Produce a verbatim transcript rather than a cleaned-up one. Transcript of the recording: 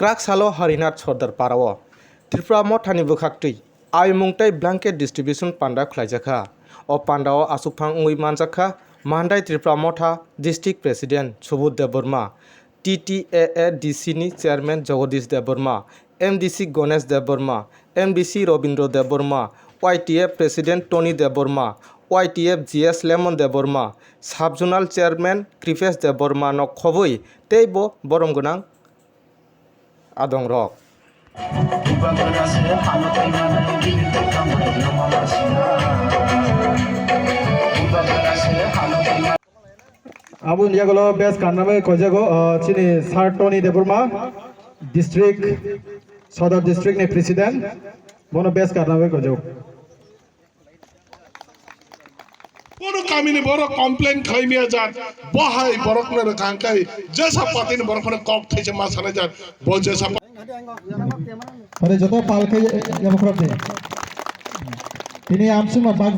Prak salo Harinath Sordar parao Tripura Mothani bwkhaktwi ayumung tei blanket distribution panda khwlaijakha. O pandao aswkphang wngwi manjakha Mandai Tripura Motha District President Subodh Debbarma, T T A A D C ni Chairman Jagadish Debbarma, M D C Ganesh Debbarma, M D C Rabindra Debbarma, Y T F President Tony Debbarma, Y T F G S Lemon Debbarma, Sub Zonal Chairman Kripesh Debbarma no khobwi teibo borom gwnang adongrok. Aboni yagulo best karnamwi koijago, uh, chini Sir Tony Debbarma, district, Sodar district ni president, bono best karnamwi koijago. Kono kamini borok complain khlai maya jar, bo hai borokno rwkha hwnkhe jesa partyni borok phano kok thaisa ma sanai jar, bo jesa pa- Ore joto pal khe yabukrok de. Tini amsuma bak